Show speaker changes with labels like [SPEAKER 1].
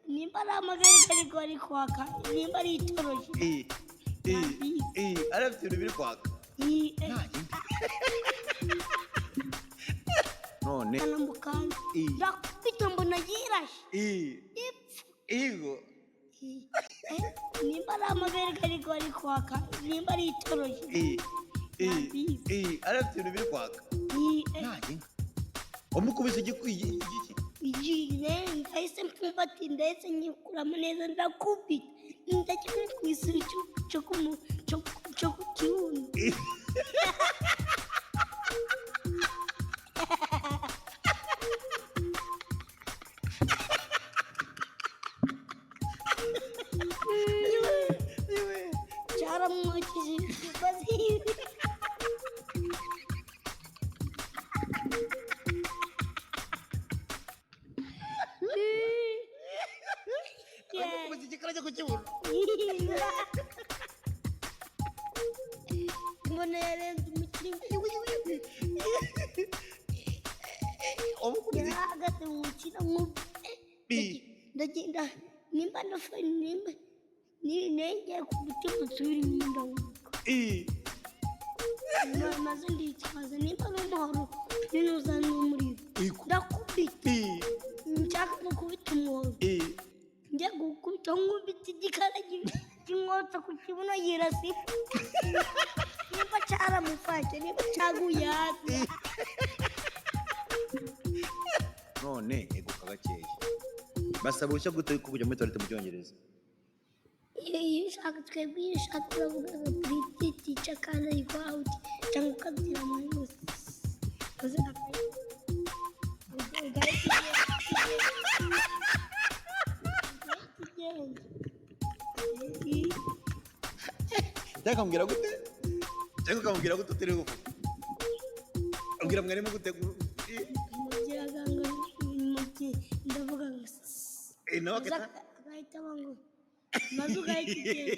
[SPEAKER 1] Nimba ari amabere ariko ari kwaka, nimba ari itoroshi.
[SPEAKER 2] Arafite ibintu biri kwaka. None
[SPEAKER 1] Anamukanda, ndakubita, mbona yirashe. Ipfa.
[SPEAKER 2] Igo.
[SPEAKER 1] Nimba ari amabere ariko ari kwaka, nimba ari itoroshi.
[SPEAKER 2] Arafite ibintu biri kwaka. Wamukubise igiki?
[SPEAKER 1] Ndahise mfumbati, ndahise nyikuramo neza, ndakubita, ndakimukubise cyo ku kibuno. Cyaramwokije ikibazo.
[SPEAKER 2] Wamukubise igikara cyo ku kibuno.
[SPEAKER 1] Mbona yarenze umukino.
[SPEAKER 2] Wamukubise.
[SPEAKER 1] Yarahagaze mu mukino ndagenda, nimba ndafa, nimba nengeye ku mutima nsubira inyuma, ndawuka. Maze nditwaza nimba ari umuhoro ninuza n'umuriro, ndakubita, nshaka gukubita umuhoro, njya gukubita, nkubita igikara kimwotsa ku kibuno, yirasa ifu. Nimba cyaramufashe, nimba cyaguye hasi.
[SPEAKER 2] None eguka gakeya, basaba uruhushya gute ko kujya muri toilette mu Cyongereza?
[SPEAKER 1] Iyo ushaka, twebwe iyo ushaka uravuga ngo "Please teacher, can I go out?" cyangwa ukabwira mwarimu maze ugahita ugenda.
[SPEAKER 2] Cyangwa ukamubwira gute, cyangwa ukamubwira gute utari buvuge? Ubwira mwarimu gute?
[SPEAKER 1] Mubwiraga ngo ndavuga ngo
[SPEAKER 2] Nawe
[SPEAKER 1] maze
[SPEAKER 2] agahita
[SPEAKER 1] agahita aba ngo maze ugahita ugenda.